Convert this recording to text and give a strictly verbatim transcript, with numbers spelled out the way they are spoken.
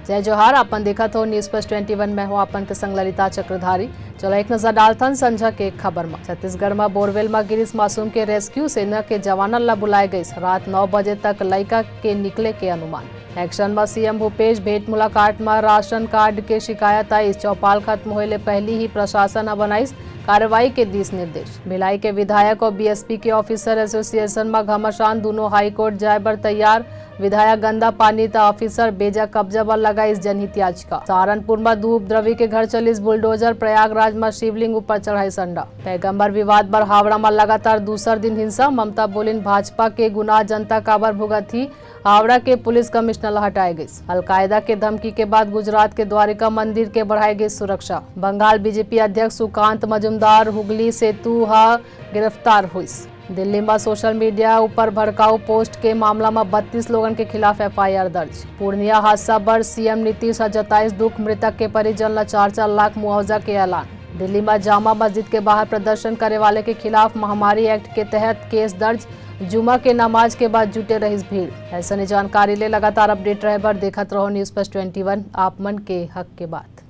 जय जोहार, अपन देखत हो News Plus twenty one, मैं हूं अपन के संग ललिता चक्रधारी। चलो एक नजर डालथन संझा के खबर म। छत्तीसगढ़ म बोरवेल म गिरिस मासूम के रेस्क्यू, सेना के जवानन ला बुलाए गइस। रात नौ बजे तक लइका के निकले के अनुमान। एक्शन म सीएम भूपेश, भेंट मुलाकात म राशन कार्ड के शिकायत आइस। चौपाल खत्म होए ले पहिली ही प्रशासन ह बनाइस कार्रवाई के दिस निर्देश। भिलाई के विधायक और बीएसपी के ऑफिसर एसोसिएशन म घमासान, दूनों हाईकोर्ट जाए बर तैयार। विधायक गंदा पानी त ऑफिसर बेजा कब्जा बर लगाइस जनहित याचिका। सहारनपुर म दू उपद्रवी के घर चलिस बुलडोजर, प्रयागराज म शिवलिंग ऊपर चढ़ाइस अंडा। पैगंबर विवाद बर हावड़ा म लगातार दूसर दिन हिंसा, ममता बोलिन भाजपा के गुनाह जनता काबर भुगतही, हावड़ा के पुलिस कमिश्नर ला हटाए गइस। अलकायदा के धमकी के बाद गुजरात के द्वारिका मंदिर के बढ़ाए गइस सुरक्षा। बंगाल बीजेपी अध्यक्ष सुकांत मजूमदार हुगली सेतु ह गिरफ्तार होइस। दिल्ली म सोशल मीडिया ऊपर भड़काऊ पोस्ट के मामला म बत्तीस लोगन के खिलाफ एफआईआर दर्ज। पूर्णिया हादसा बर सीएम नीतीश ह जताइस दुख, मृतक के परिजन ला चार चार लाख मुआवजा के ऐलान। दिल्ली म जामा मस्जिद के बाहर प्रदर्शन करे वाले के खिलाफ महामारी एक्ट के तहत केस दर्ज, जुमा के नमाज के बाद जुटे रहिस भीड़। ऐसने जानकारी ले लगातार अपडेट रहे बर देखत रहो News Plus twenty one, आप मन के हक के बात।